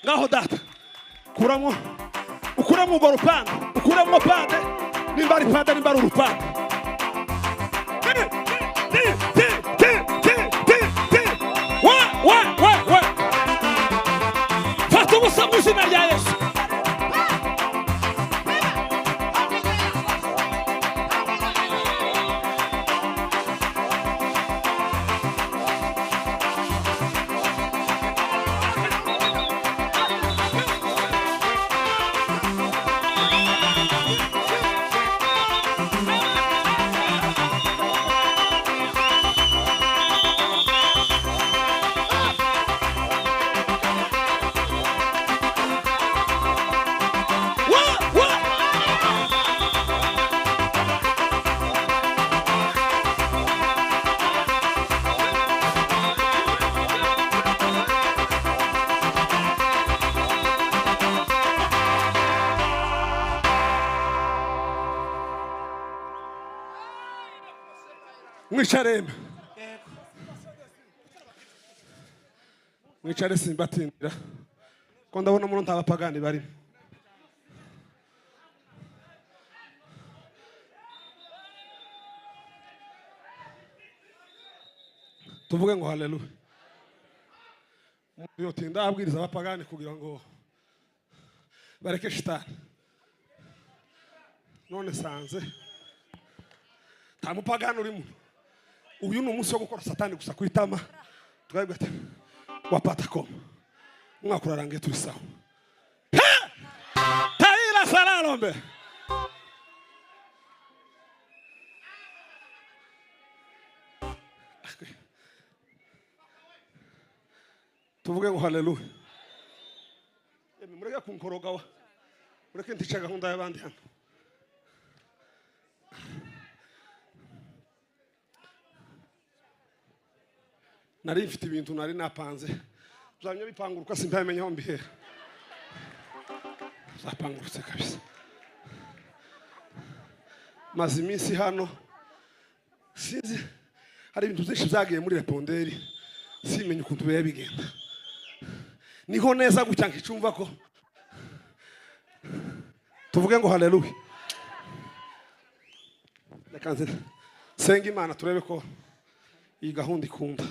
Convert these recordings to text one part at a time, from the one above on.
Ngaho data kuramo ukuramo urwo rupande ukuramo pande nimba ari pande nimba ari urupande. Ti ti ti ti ti ti wa wa wa wa fata ubusa mu izina rya Yesu. Wa wa mwicare mwicare simbatindira ko ndabona muno nta bapagani barimo. Tuvuge ngo haleluya. Yotinda abwiriza abapagani kugira ngo bareke shitani. None sanze nta mupagani urimo. Uyu ni umunsi wo gukora satani gusa kwitama twebwe ati wapata koma umwaka urarangiye turi sawa. Taira saralombe tuvuge ngo haleluya. Emwe mureke kunkorogawa mureke ntica gahunda y'abandi hano. Nari mfite ibintu nari napanze uzamye bipanguruka simpamenye aho mbihera zapangurutse kabisa. Maze iminsi hano sinzi hari ibintu byinshi byagiye muri reponderi simenye ukuntu biba bigenda. Niho neza gutya nkicumva ko tuvuge ngo haleluya. Reka nze senga Imana turebe ko iyi gahunda ikunda.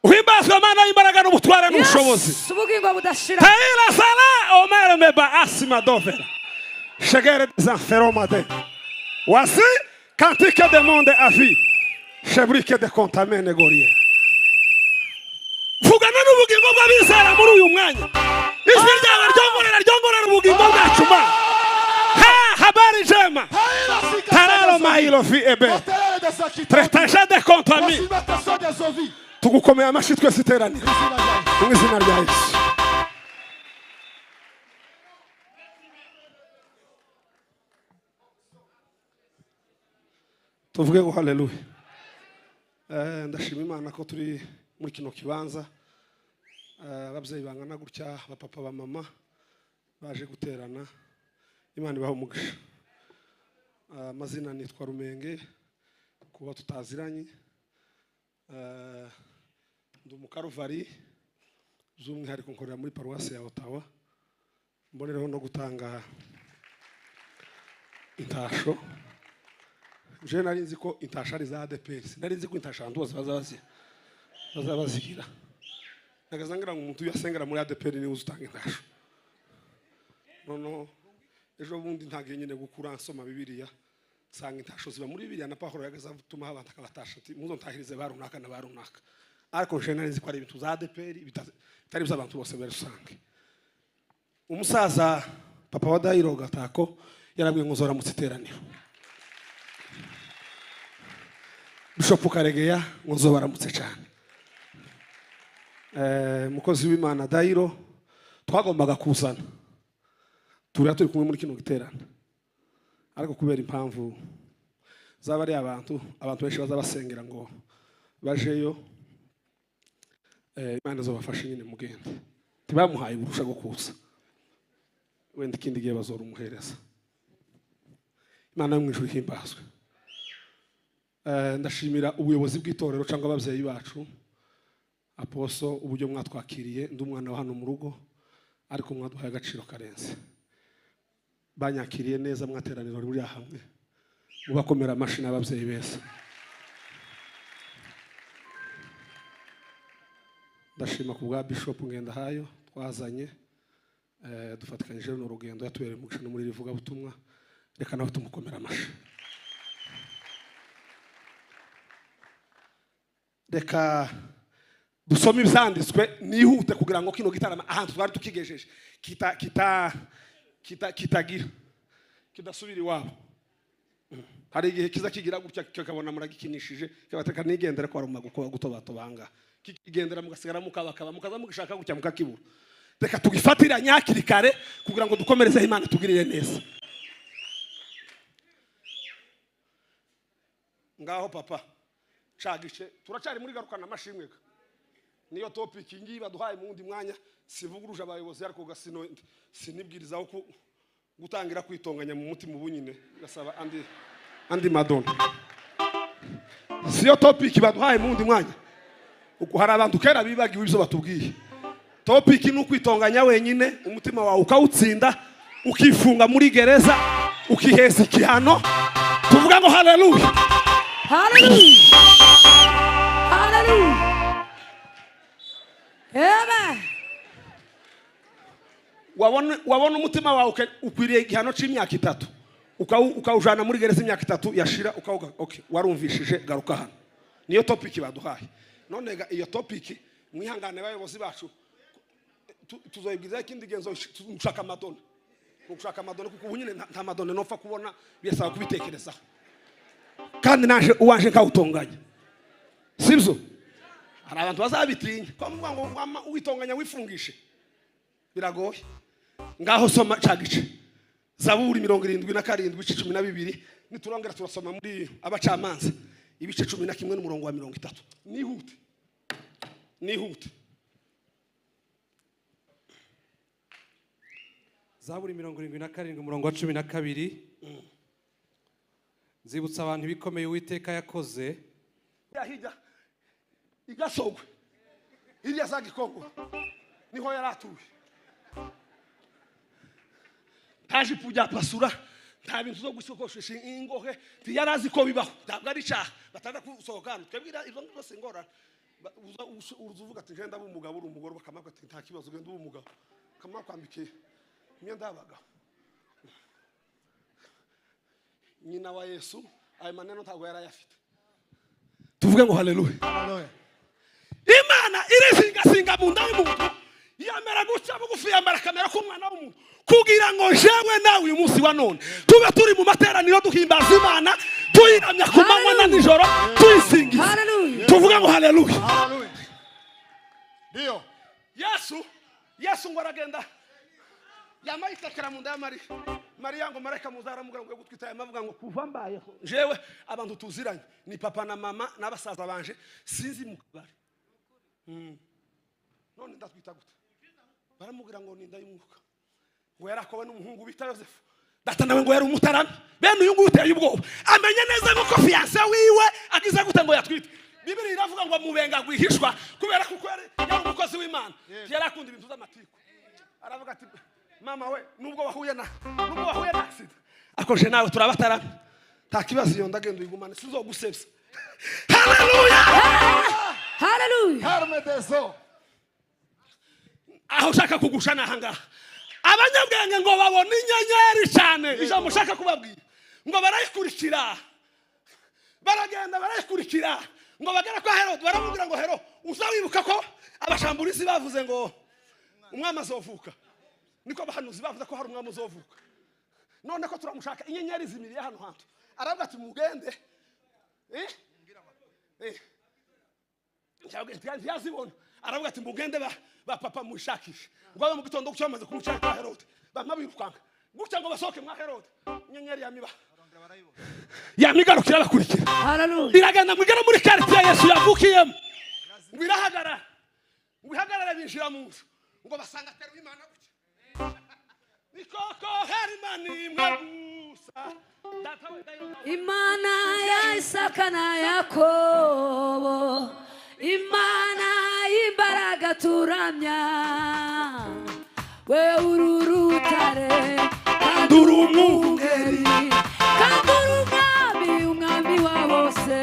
Uhimbazwe Mana y'imbaraga n'ubutware n'ubushobozi. Yesu, ubugingo budashira. Taila sala omere meba asima dovera. Chegere desanferoma de. Wasi cantique de monde a vie. Chebrike de contamene gorie. Vugana n'ubugingo bw'abizera muri uyu mwanya. Ijwi ryawe ryongorera ryongorera ubugingo bwacu Mana. Ha habari njema. Tararo mailo fi ebe. Tretaja de contami. Tugukomeye amashyi twese iteraniro mu izina rya Yesu. Tuvuge ngo haleluya. Ndashima Imana ko turi muri kino kibanza. Ababyeyi bangana gutya, abapapa ba mama baje guterana. Imana ibahe umugisha. Amazina nitwa Rumenge kuba tutaziranye. Ndi umukaruvari z'umwihariko nkorera muri paruwasi ya Ottawa. Mbonereho no gutanga intasho. Je nari nzi ko intasho ari za ADPR. Nari nzi ko intasho abantu bose bazabazigira. Nagaza ngira ngo umuntu yasengera muri ADPR niwe uzutanga intasho. Noneho ejo bundi ntagiye nyine gukura nsoma Bibiliya nsanga intasho ziba muri Bibiliya na Pawulo yagaza atuma abantu akabatasha ati muzo ntahirize ba runaka na ba runaka. Ariko je nari nzi ko ari ibintu za ADPR bitari by'abantu bose muri rusange. Umusaza papa wa Dairo Gatako yarabwiye ngo nzoramutse iteraniro. Bishop Karegeya ngo nzobaramutse cyane. Mukozi w'Imana Dairo twagombaga kuzana turiya turi kumwe muri kino giterane, ariko kubera impamvu zaba ari abantu benshi bazabasengera ngo bajeyo, Imana izobafashe nyine mugende. Ntibamuhaye uburusha bwo kuza, wenda ikindi gihe bazorumuhereza. Imana yo mu ijuru ihimbazwe. Ndashimira ubuyobozi bw'itorero cyangwa ababyeyi bacu, Apostle, uburyo mwatwakiriye, ndi umwana wa hano mu rugo, ariko mwaduhaye agaciro karenze. Banyakiriye neza, mwateraniro muri hamwe, mubakomera amashyi n'ababyeyi beza. Ndashima ku bwa Bishop Ngendahayo twazanye, dufatikanyije runo rugendo, yatubereye umugisha no muri rivuga butumwa. Reka nawe tumukomera amashyi. Reka dusome ibyanditswe nihute kugira ngo kino gitaramo ahantu twari tukigejeje kita kita kita kitagira kidasubira iwabo. Hari igihe kiza kigira gutya kikabona muragikinishije, kibateka nigendera ko aruma gutobatobanga, kikigendera mugasigara mukabakaba mukaza mugishaka gutya mukakibura. Reka tugifatira nyakiri kare kugira ngo dukomereze Imana tugirire neza. Ngaho papa cagice turacari muri garukana amashimwe, niyo topic ngiyi baduhaye mu wundi mwanya. Sivuguruje abayobozi ariko gasino sinibwirizaho ku gutangira kwitonganya mu mutima ubunyine, gasaba andi madonna. Siyo topic baduhaye mu wundi mwanya. Uko hari abantu kera bibagiwe ibyo batubwiye. Topic ni ukwitonganya wenyine, umutima wawe ukawutsinda, ukifunga muri gereza, ukiheza igihano. Tuvuga ngo haleluya. Haleluya. Haleluya. Amen. Wabona umutima wawe ukwiriye igihano c'imyaka 3, ukawujana muri gereza imyaka 3 yashira, ukawuga okay, warumvishije, garuka hano. Niyo topic baduhaye. None ga iyo topic mwihangane bayobozi bacu, tuzoyibwiza ikindi genzo, gushaka amadona, gushaka amadona, kuko ubu nyine nta madona nopfa kubona, birasaba kubitekerezaho. Kandi naje uwanje nkawutonganya, sibyo? Hari abantu bazabitinya ko muvuga ngo witonganya wifungishe, biragoye. Ngaho soma cagice Zaburi 77 ibice 12, niturongera turasoma muri Abacamanza ibice 11 n'umurongo wa 30. Nihute nihute. Zaburi 77 umurongo wa 12. Nzibutsa abantu ibikomeye Uwiteka yakoze. Yahija igasogwe hirya za Gikongo niho yaratuye, nta jipo rya pasura, nta bintu zo gusokoshesha ingohe, ntiyarazi ko bibaho, ntabwo ari icyaha bataza gusohoka hano. Twebwe izo zose ingorane, uza uvuga ati ngenda umugabo uri umugore, bakamubwira ati nta kibazo ugenda ube umugabo, bakamukwambika imyenda y'abagabo. Nyina wa Yesu ayo maneno ntabwo yarayafite. Tuvuge ngo haleluya. Imana irizingazinga mu nda y'umuntu, yamera guca bugufi, yambara kamera k'umwana w'umuntu, kugira ngo jewe nawe uyu munsi wa none tube turi mu materaniro duhimbaza Imana, tuyiramya ku manywa na nijoro, tuyisingiza. Tuvuge ngo haleluya. Ndio Yesu ngo aragenda yamayitekera mu nda ya Mariya. Mariya ngo marayika muzara aramubwira ngo gutwita, yamavuga ngo kuva mbayeho jewe abantu tuziranye ni papa na mama n'abasaza banje, sinzi mu kabari. None ndatwita gute? Baramubwira ngo ni inda y'umwuka. Ngo yarakowe n'umuhungu bita Yosefu, data nawe ngo yari umutarami. Bene uyu nguyu uteye ubwoba, amenye neza ko fiancé wiwe agize gute ngo yatwite. Bibiri iravuga ngo mubenga gwihishwa, kubera kuko yari umukozi w'Imana, yari akunda ibintu by'amatiku. Aravuga ati mama we, nubwo wahuye na accident, akoje nawe turabatarami, nta kibazo, iyo ndagenda uyigumane sizogusebya. Haleluya. Haleluya. Arme dezo. Aho ushaka kugusha nahangaha. Abanyabwenge ngo babone inyenyeri cyane, ijambo ushaka kubabwira ngo barayikurikira, baragenda barayikurikira ngo bagera kwa Herode, baramubwira ngo Herode uzawibuka ko abashamburizi bavuze ngo umwami azovuka, niko abahanuzi bavuze ko hari umwami uzovuka, none ko turamushaka, inyenyeri zimiriye hano hantu. Aravuga ati mugende ntiyazibona. Aravuga ati mugende ba papa mushakishe. Ngo abe mu gitondo gucyo bamaze kumushaka kwa Herode, bamwe birukanga gutya ngo basohoke mwa Herode, inyenyeri yamiba yamigarukira bakurikira. Haleluya. Iragenda mwigera muri quartier Yesu yavukiyemo, ngo irahagarara, ngo ihagarara binjira mu nzu, ngo basanga ateruye Imana gutya. Ni koko hari Imana imwe gusa, Imana ya Isaka na Yakobo, Imana y'imbaraga turamya we ururutare kandi uri umwungeri kandi uri umwami umwami wa bose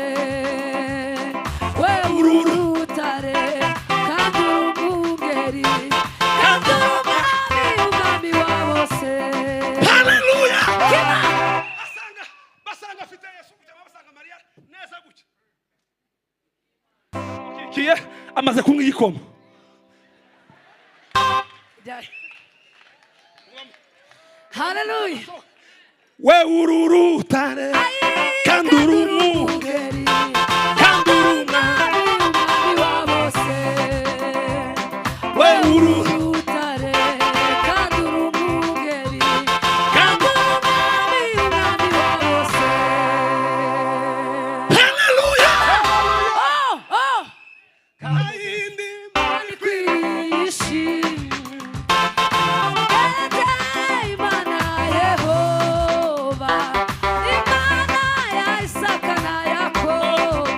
we ururutare kandi uri umwungeri kandi uri umwami umwami wa bose. Haleluya. Basanga afite Yesu gutya, basanga Mariya neza gutya. Kiye amaze kunywa igikoma. Haleluya. We ururutare kandi uri umwungeri kandi uri umwami umwami wa bose we ururutare kandi uri umwungeri kandi uri umwami umwami wa bose. Haleluya. Oh, oh. Kayindi Imana ikwishimye Imana Yehova Imana ya Isaka na Yakobo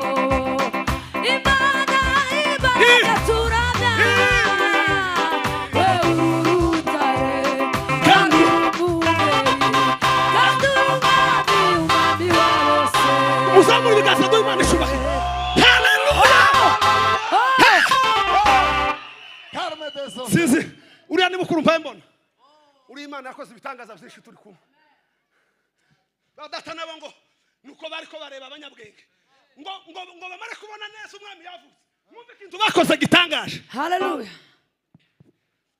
Imana imbaraga turamya we ururutare kandi uri umwungeri kandi uri umwami umwami wa bose. Muzamure ibiganza duhe Imana icyubahiro. Haleluya. Sinzi uriya ni mukuru mpaye mbona uriya Imana yakoze ibitangaza byinshi turi kumwe. Badata nabo ngo nuko bariko bareba abanyabwenge ngo ngo ngo bamare kubona neza umwami yavutse mwumve ikintu bakoze gitangaje. Haleluya.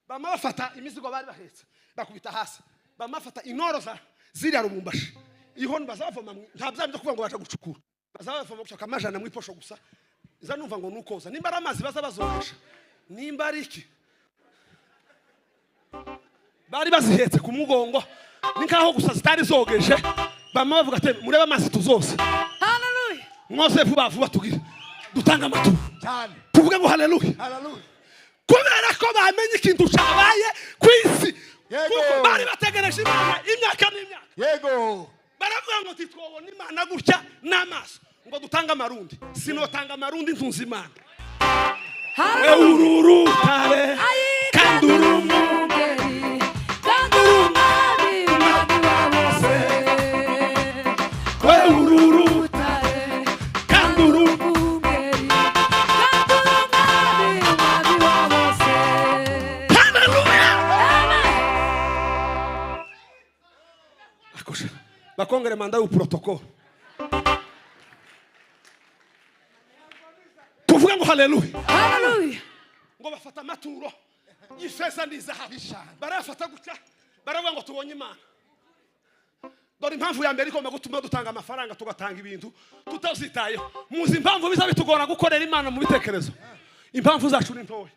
Bama bafata imizigo bari bahetse bakubita hasi, bama bafata inoro za ziriya Rubumbashi ihoni bazavoma nta bya byo kuvuga ngo baje gucukura, bazavoma gushaka amajana mu iposho gusa. Iza numva ngo nukoza nimba ari amazi baza bazogesha nimba ari iki bari bazihetse ku mugongo ni nkaho gusa zitari zogeje. Bama bavuga ati murebe amazi tuzose. Haleluya. Mwose vuba vuba tugire dutanga amaturo cyane. Tuvuge ngo haleluya. Haleluya. Kubera ko bamenye ikintu cyabaye ku isi Yego. kuko bari bategereje Imana imyaka n'imyaka. Yego. Baravuga ngo titwobona Imana gutya n'amaso ngo dutange amarundi, sinotanga amarundi ntunze Imana. We Haleluya. ururutare kandi uri umwungeri kandi uri umwami umwami wa bose we ururu urutare kandi uri umwungeri kandi uri umwami umwami wa bose. Haleluya. Amen. Akosha bakongere manda y'u protocole tuvuge ngo haleluya. Haleluya. Ngo bafata amaturo y'ifeza n'izahabu barayafata gutya baravuga ngo tubonye Imana. Dore impamvu ya mbere igomba gutuma dutanga amafaranga tugatanga ibintu tutazitayeho. Muzi impamvu biza bitugora gukorera Imana mu bitekerezo? Impamvu zacu ni ntoya.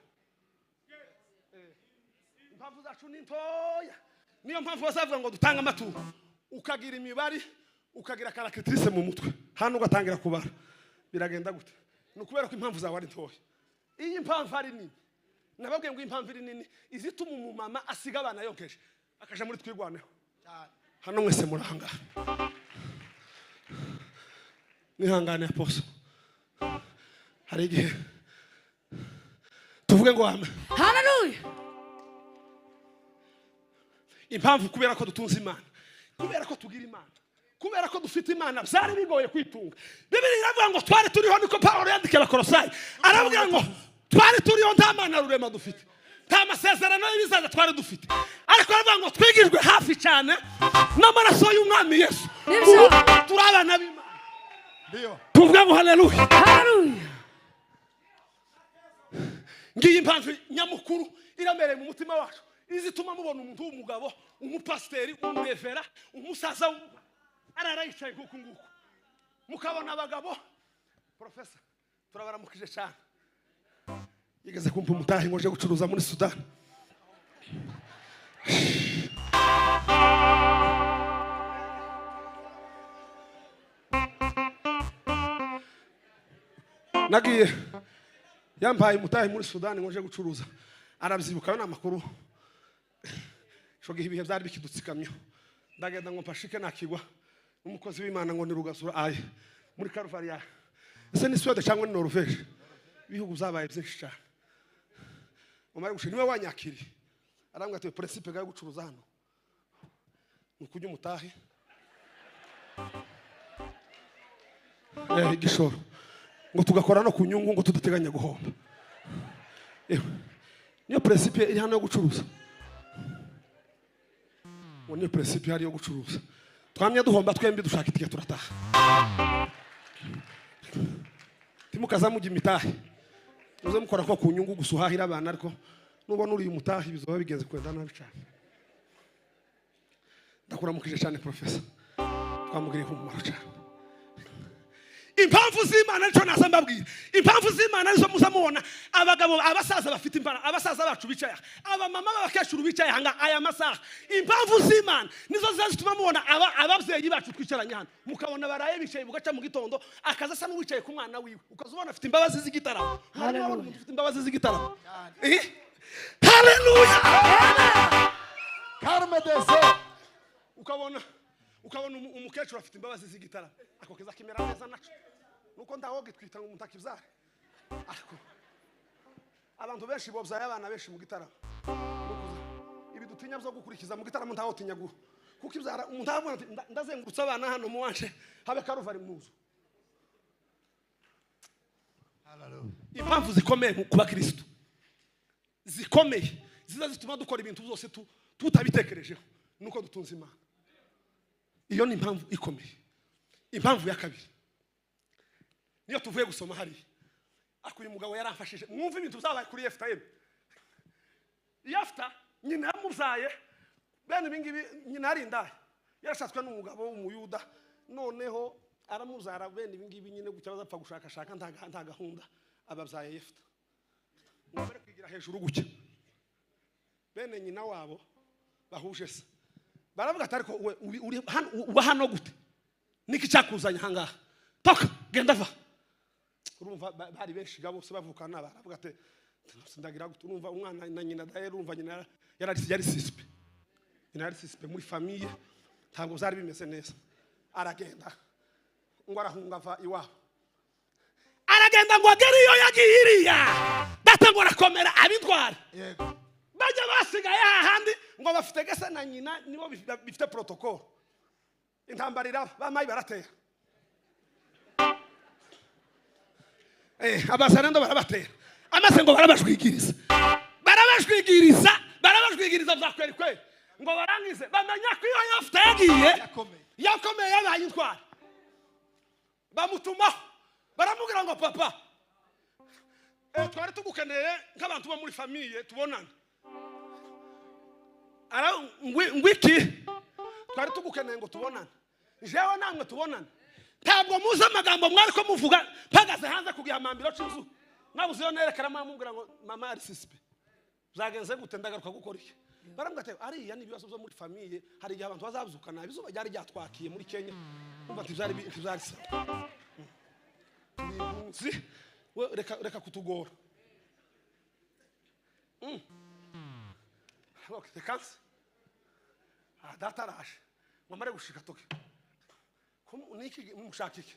Impamvu zacu ni ntoya. Niyo mpamvu bazavuga ngo dutange amaturo ukagira imibare ukagira caractéristiques mu mutwe hano ugatangira kubara biragenda gute? Ni ukubera ko impamvu zawe ari ntoya. Iyi impamvu ari nini nababwiye ngo impamvu iri nini izituma umumama asiga abana yonkeje akaja muri twirwaneho. Hano mwese muranga nihangane aposo hari igihe tuvuge ngo amen. Haleluya. Impamvu kubera ko dutunze Imana, kubera ko tugira Imana, kubera ko dufite Imana byari bigoye kwitunga. Bibiliya iravuga ngo twari turiho, niko Pawulo yandikiye Abakolosayi aravuga ngo twari turiho nta Mana rurema dufite, nta masezerano y'ibizaza twari dufite, ariko aravuga ngo twigijwe hafi cyane n'amaraso y'umwami Yesu. Nibyo. Ubu turi abana b'Imana. Ndio. Tuvuge ngo haleluya. Haleluya. Ngiyi impamvu nyamukuru iramereye mu mutima wacu izituma mubona umuntu w'umugabo umupasiteri umurevera umusaza arara yicaye nk'uku nguku mukabona abagabo. Profesa turabaramukije cyane yigeze kumpa umutahe ngo nje gucuruza muri Sudani. Nagiye yampaye umutahe muri Sudani ngo nje gucuruza arabyibuka yo namakuru shogihe ibihe byari bikidutsikamyo ndagenda ngo mpashike nakigwa umukozi w'Imana ngo ni Rugasura aye muri Karuvariya. Ese ni Suède cyangwa ni Norvège? Ibihugu byabaye byinshi cyane. Umara gushira niwe wanyakiriye. Arambwira ati principe ga gucuruza hano. Nukujya umutahe. Igishoro. Ngo tugakora no ku nyungu ngo tudateganya guhomba. Niyo principe iri hano yo gucuruza. Ngo niyo principe hari yo gucuruza. Twamye duhomba twembi dushaka itike turataha. Timukaza mujya imitahe. Uze mukora ko ku nyungu gusuhahira abana ariko nubona uri umutahe bizoba bigenze kwenda nabi cyane. Ndakuramukije cyane professor. Twamugiriye umumaro cyane. Impamvu z'Imana nico naza mbabwira. Impamvu z'Imana nizo muza mubona abagabo abasaza bafite imbaraga, abasaza bacu bicaye, abamama b'abakecuru bicaye hanga aya masaha. Impamvu z'Imana nizo zituma mubona ababyeyi bacu twicaranye hano, mukabona baraye bicaye bugaca mu gitondo akaza asa n'uwicaye ku mwana wiwe, ukazubona afite imbabazi z'igitaramo. Haleluya, umuntu ufite imbabazi z'igitaramo. Haleluya. Karme deze. Ukabona umukecuru afite imbabazi z'igitaramo, ako keza kimera neza naco. Nuko ndaho gitwita ngo umuntu akibyara. Ariko abantu benshi bobyaye abana benshi mu gitaramo. Ibi dutinya byo gukurikiza mu gitaramo ntaho tinya guha. Kuko ibyara umuntu abona ati ndazengurutse abana hano mu wanje habe karuvari mu nzu. Haleluya. Impamvu zikomeye ku bakristo. Zikomeye ziza zituma dukora ibintu byose tutabitekerejeho nuko dutunze Imana. Iyo ni impamvu ikomeye. Impamvu ya kabiri niyo tuvuye gusoma hariya. Ariko uyu mugabo yaramfashije. Mwumve ibintu byabaye kuri Yefuta. Yefuta nyina yamuzaye bene ibingibi, nyina ari indaya, yarashatswe n'umugabo w'umuyuda, noneho aramuzara bene ibingibi nyine gutya bazapfa gushakashaka nta gahunda, ababyaye Yefuta. Ngo bare kwigira hejuru gutya bene nyina wabo bahuje se baravuga ati ariko uri uba hano gute? Niki cyakuzanye hangaha? Toka genda va. Urumva bari benshi gabo bose bavukana baravuga ati sindagira gute. Urumva umwana na nyina daye, urumva nyina yari sispe. Nyina yari sispe muri famille, ntabwo byari bimeze neza. Aragenda ngo arahunga ava iwabo. Aragenda ngo agere iyo yagiye iriya. Data ngo arakomera abitwara. Yego. Bajya basigaye hahandi ngo bafite gese na nyina nibo bifite protocol. Intambara iraba bamayi baratera. Abasarendo barabatera. Amase ngo barabashwigiriza. Barabashwigiriza bya kweri kweri. Ngo barangize bamenya ko iyo Yefuta yagiye yakomeye yabaye intwari. Bamutumaho baramubwira ngo papa twari tugukeneye nk'abantu bo muri famille tubonana. Ara ngwiki twari tugukeneye ngo tubonane. Jewe namwe tubonane. Ntabwo muzi amagambo mwari ko muvuga mpagaze hanze kugira amambiro cy'inzu. Nabuze yo nerekana mamubwira ngo mama ari sispe. Byagenze gute ndagaruka gukora iki? Barambwira ati ariya ni ibibazo byo muri famille, hari igihe abantu bazabzukana ibizuba byari byatwakiye muri Kenya. Umva ati byari sawa. Turi we reka kutugora. Okay, kanse. Data araje. Ngo amare gushika toke. Niki mushaka iki?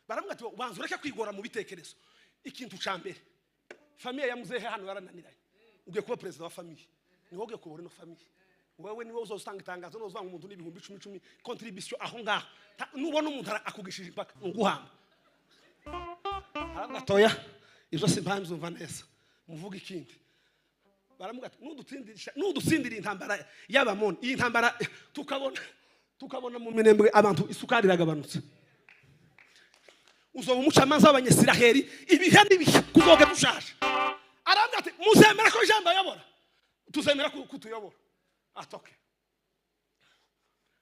Baramubwira ati ubanza ureke kwigora mu bitekerezo. Ikintu ca mbere. Famille ya muzehe hano yarananiranye. Ugiye kuba president wa famille. Niho ugiye kubora ino famille. Wewe niwe uzosanga itangazo nozvanga umuntu n'ibihumbi 10 contribution aho ngaho. Nubona umuntu akugishije impaka nguhamba. Aravuga toya izo simpamvu mva neza. Muvuga ikindi. Baramubwira ati nudutsindira intambara y'abamoni. Iyi ntambara tukabona mu minembwe abantu isukari iragabanutse. Uzoba umucamanza w'abanyesiraheli ibihe n'ibihe kuzoga dushaje. Aravuga ati muzemera ko ijambo ayobora, tuzemera ko kutuyobora. Atoke.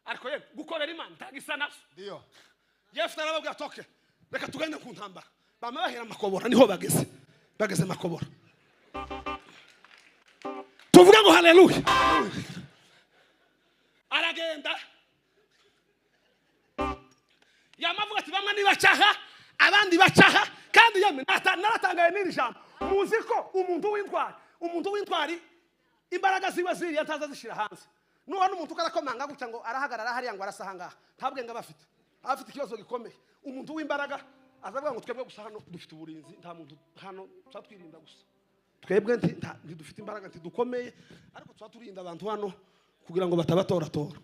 Ariko ye gukorera Imana ntagisa navyo. Ndio. Yefuta arababwira atoke reka tugende ku ntambara. Bama bahera makobora niho bageze. Bageze makobora. Tuvuga ngo haleluya. Aragenda. Yamavuga ati bamwe nibacaha abandi bacaha kandi yemwe naratangaye n'iri jambo. Muzi ko umuntu w'intwari imbaraga ziwe ziriya ntaza zishira hanze. Nubona umuntu ukarakomanga gutya ngo arahagarara hariya ngo arasa ahangaha, nta bwenge aba afite. Afite ikibazo gikomeye. Umuntu w'imbaraga Azavuga ngo twebwe gusa hano dufite uburinzi, nta muntu hano twatwirinda gusa. Twebwe ntidufite imbaraga, ntidukomeye, ariko twaturinda abantu hano kugira ngo batabatoratora.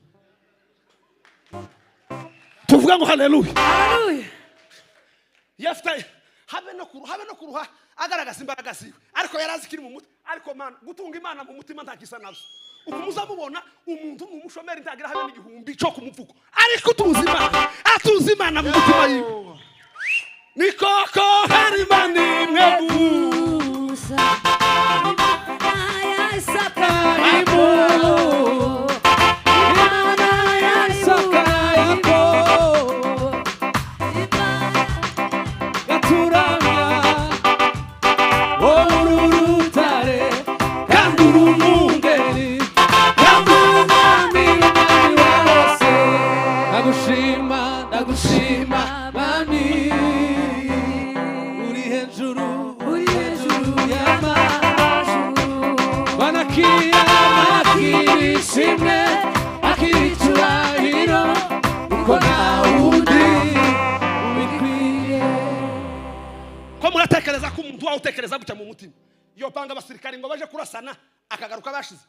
Tuvuga ngo haleluya. Haleluya. Yafite habe no kuruha agaragaza imbaraga ziwe, ariko yarazi kiri mu mutima. Ariko mana gutunga Imana mu mutima nta kisa nabyo. Ukumuzamubona umuntu mu mushomeri ntagira habe n'igihumbi cyo kumupfuko, ariko tuzi Imana, atuzi Imana mu mutima yiwe. Ni koko hari Imana imwe gusa, Imana ya Isaka Imana ya Isaka Yakobo, Imana gaturamya wowe uri urutare kandi uri umwungeri kandi uri umwami, umwami wa bose. Ndagushima, ndagushima Mwami, uri hejuru, uri hejuru y'amajuru. Banakira, banakira ishimwe, akira icyubahiro, kuko nta wundi ubikwiye. Ko muratekereza ko umuntu wawe utekereza gutya mu mutima, iyo panga abasirikari ngo baje kurasana akagaruka bashize,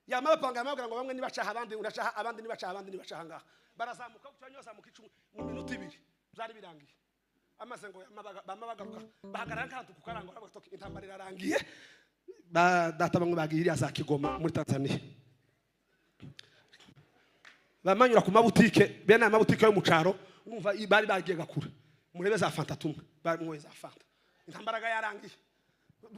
yama bapanga yamabwira ngo bamwe nibacaha abandi uracaha abandi nibacaha abandi nibacaha ngaha, barazamuka gutya, bazamuka icumi mu minota ibiri byari birangiye. Amaze ngo bama bagaruka bahagarara nkantu ku karango, baravuga ati intambara irarangiye. Ba data bamwe bagiye iriya za Kigoma muri Tanzania, bamanyura ku mabutike, bene aya mabutike yo mu caro, urumva bari bagiye gakura murebe za fanta tumwe bamwe za fanta, intambara yarangiye.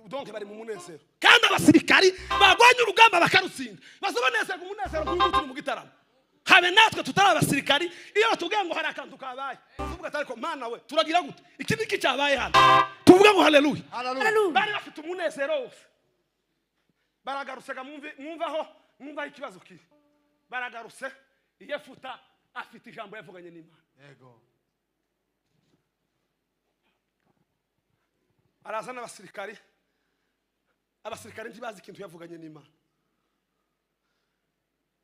Donc bari mu munezero, kandi abasirikari bagwanye urugamba bakarutsinda, bazobanezerwa umunezero nk'uyu mu gitaramo. Habe natwe tutari abasirikari, iyo batubwiye ngo hari akantu kabaye, tuvuga ati ariko Mana we turagira gute, iki niki cyabaye hano? Tuvuga ngo haleluya. Haleluya. Bari bafite umunezero wose. Baragarutse ga mwumvaho, mwumva ikibazo kiri. Baragarutse, Yefuta afite ijambo yavuganye n'Imana. Yego. Arazana abasirikari, abasirikari ntibazi ikintu yavuganye n'Imana.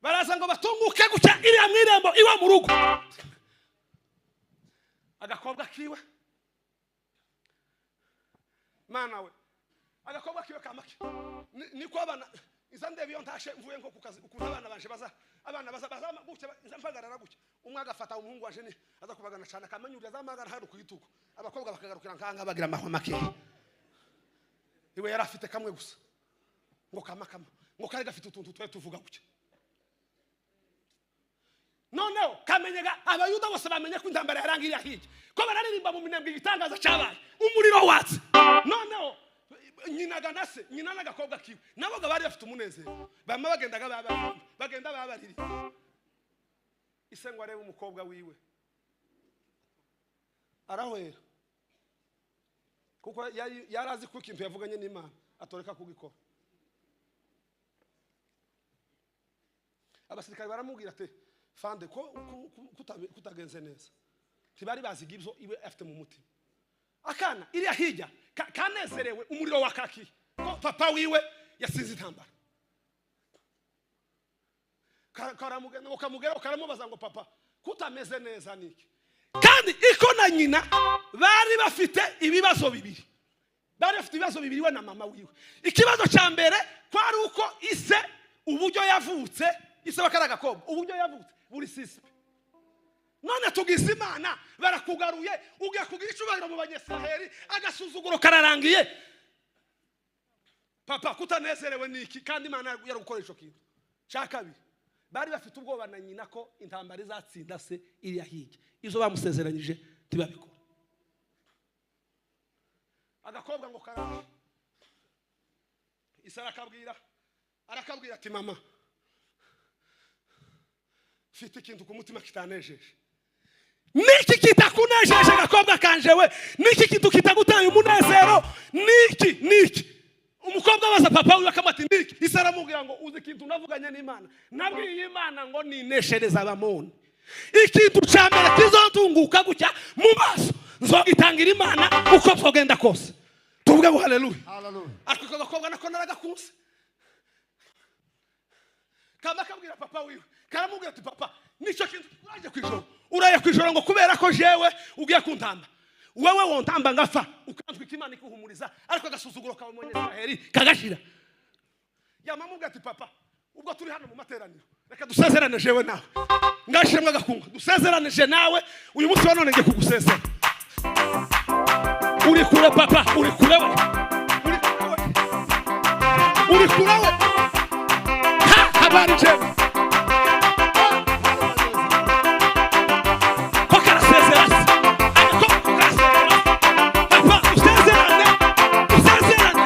Baraza ngo batunguke gutya iriya mwirembo iwa mu rugo. Agakobwa kiwe, Mana we, agakobwa kiwe kamake niko abana iza ndebe iyo ntashe mvuye nko ku kazi, ukuntu abana banje baza, abana baza baza gutya, iza mpagarara gutya, umwe agafata umuhungu waje ni aza kubagana cyane akamanyurira azamagara hari kuyituko, abakobwa bakagarukira nkanga bagira amahwa make. Iwe yari afite kamwe gusa ngo kama kama ngo kari gafite utuntu twe tuvuga gutya. Noneho kamenyega abayuda bose bamenye ko intambara yarangiye hirya, ko bararirimba mu minembwe igitangaza cyabaye, umuriro watse. Noneho nyinaga na se, nyina n'agakobwa kiwe nabo bari bafite umunezero, bama bagendaga babaririmba, bagenda babaririmba. Ise ngo arebe umukobwa wiwe arahwera, kuko yari azi ko ikintu yavuganye n'Imana atoreka kugikora. Abasirikare baramubwira ati fande ko kutagenze neza, ntibari bazi ibyo iwe afite mu mutima. Akana iriya hirya kanezerewe umuriro wakakiye ko papa wiwe yasinze intambara. Karamugenda ukamugera ukaramubaza ngo papa kutameze neza niki? Kandi iko na nyina bari bafite ibibazo bibiri, bari bafite ibibazo bibiri we na mama wiwe. Ikibazo cya mbere kwari uko ise uburyo yavutse, ise bakaragakobwa uburyo yavutse buri sispe. None tugize Imana barakugaruye, ugiye kugira icubahiro mu Banyisiraheli, agasuzuguro kararangiye. Papa kutanezerewe niki kandi Imana yari gukoresha kintu cya kabiri? Bari bafite ubwoba na nyina ko intambara izatsinda se iriya hirya, izo bamusezeranyije ntibabikora. Agakobwa ngo karaje, ise arakabwira ati mama mfite ikintu ku mutima kitanejeje. Niki kitakunejeje gakobwa kanje we? Niki kintu kitagutaye umunezero? Niki niki? Umukobwa abaza papa wiwe akamati niki? Ise aramubwira ngo uzi ikintu navuganye n'Imana, nabwiye Imana ngo nineshereza Abamoni, ikintu cya mbere kizontunguka gutya mu maso nzogitangira Imana uko byogenda kose. Tuvuge ngo haleluya. Haleluya. Ariko ako gakobwa nako naragakunze, kama kabwira papa wiwe, karamubwira ati papa nicyo kintu uraje kwijoro, uraye kwijoro ngo kubera ko jewe ugiye kuntamba, Wewe wontamba ngafa, ukantwika, Imana ikuhumuriza, ariko agasuzuguro kawe mu Banyisiraheli kagashira. Yamamubwira ati: "Papa, ubwo turi hano mu materaniro, reka dusezerane jewe nawe." Ngashiremo agakunga, dusezeranije nawe uyu munsi wa none. Ngiye kugusezera uri kure, papa, uri kure we, uri kure we, uri kure we. Ha, habari njema ko karasezera se, ariko ko karasezera. Papa, usezerane, usezerane, usezerane.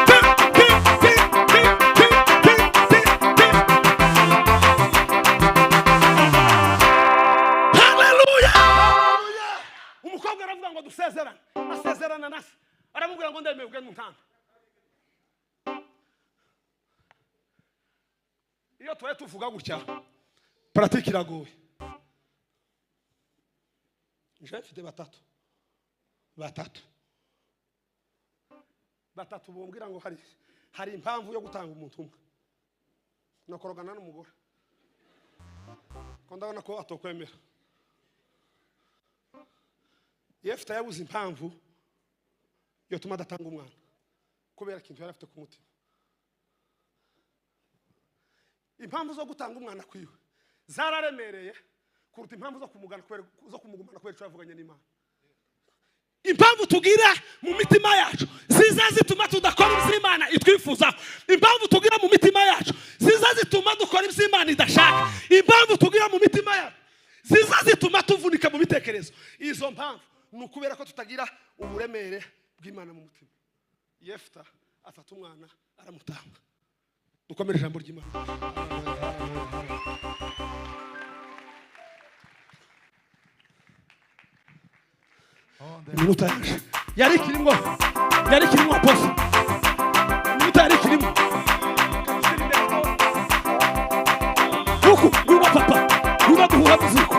Ti, ti, ti, ti, ti, ti, ti, ti. Haleluya! Umukobwa aravuga ngo dusezerane, asezerana na se, aramubwira ngo ndemeye ugende untanga. Iyo tubaye tuvuga gutya, pratique iragoye. Nje mfite batatu, batatu, batatu bumbwira ngo hari impamvu yo gutanga umuntu umwe, nakorogana n'umugore ko ndabona ko atokwemera. Yefuta yabuze impamvu yotuma adatanga umwana kubera ikintu yari afite ku mutima. Impamvu zo gutanga umwana kwiwe zararemereye kuruta impamvu zo kumugumana kubera icyo yavuganye n'Imana. Impamvu tugira mu mitima yacu ziza zituma tudakora ibyo Imana itwifuzaho, impamvu tugira mu mitima yacu ziza zituma dukora ibyo Imana idashaka, impamvu tugira mu mitima yacu ziza zituma tuvunika mu bitekerezo, izo mpamvu ni ukubera ko tutagira uburemere bw'Imana mu mutima. Yefuta afata umwana aramutanga. Dukomere ijambo ry'Imana. Iminota yaje yari ikirimo, yari ikirimo, apostle, iminota yari ikirimo. Huku ngwino, papa, ngwino duhura muziko.